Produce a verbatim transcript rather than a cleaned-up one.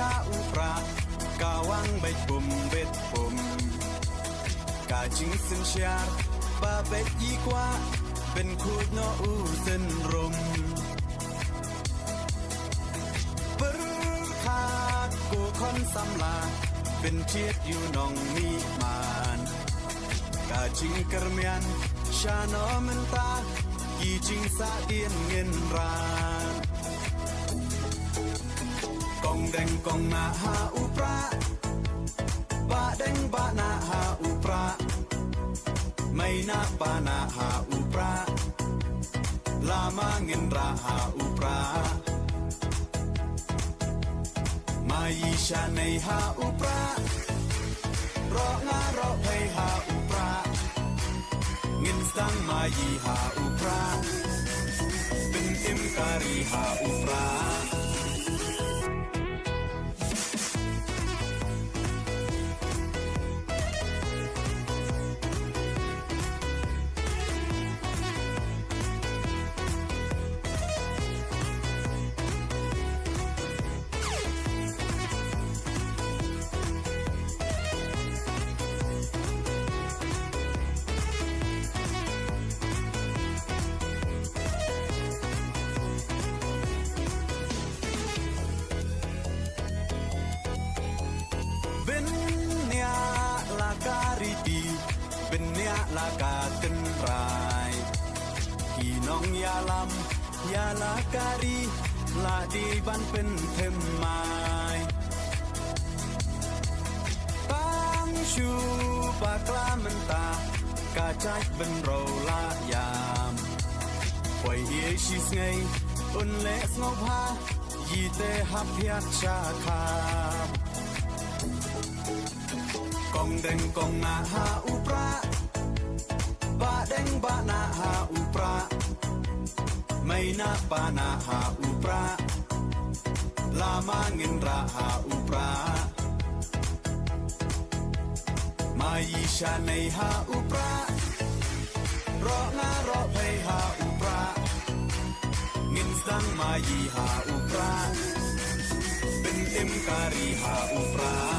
ha u prah, ka wang beit pum beit pum. Ka jingsynshar ba beit i kwah, pynkhuid noh u synrum. Pyrkhat ko khon samla, pynjied ïa u nongmihman. Ka jingkyrmen shano mynta, ki jingsahdien ngin ran. Kong deng kong nah ha u prah, bah deng bah nah ha u prah, mei nah pa nah ha u prah, lama ngin rah ha u prah. Maï shanei ha u prah, roh nga roh phei ha u prah. Ngin sdang maï ha u prah, pyntim kari ha u prah. Bniah la ka riti, bniah la ka tynrai. Ki nongïalam ïa la ka ri, la dei ban pynthymmai. Tang shu bakla mynta, ka jait bynriew la ïam. Poi ïa shi sngi un leh sngewbha, ïa te hap ïa sha kham. Kong deng kong nah ha u prah, bah deng bah nah ha u prah, mei nah pa nah ha u prah, lama ngin rah ha u prah. Maï shanei ha u prah, roh nga roh phei ha u prah. Ngin sdang maï ha u prah, pyntim kari ha u prah.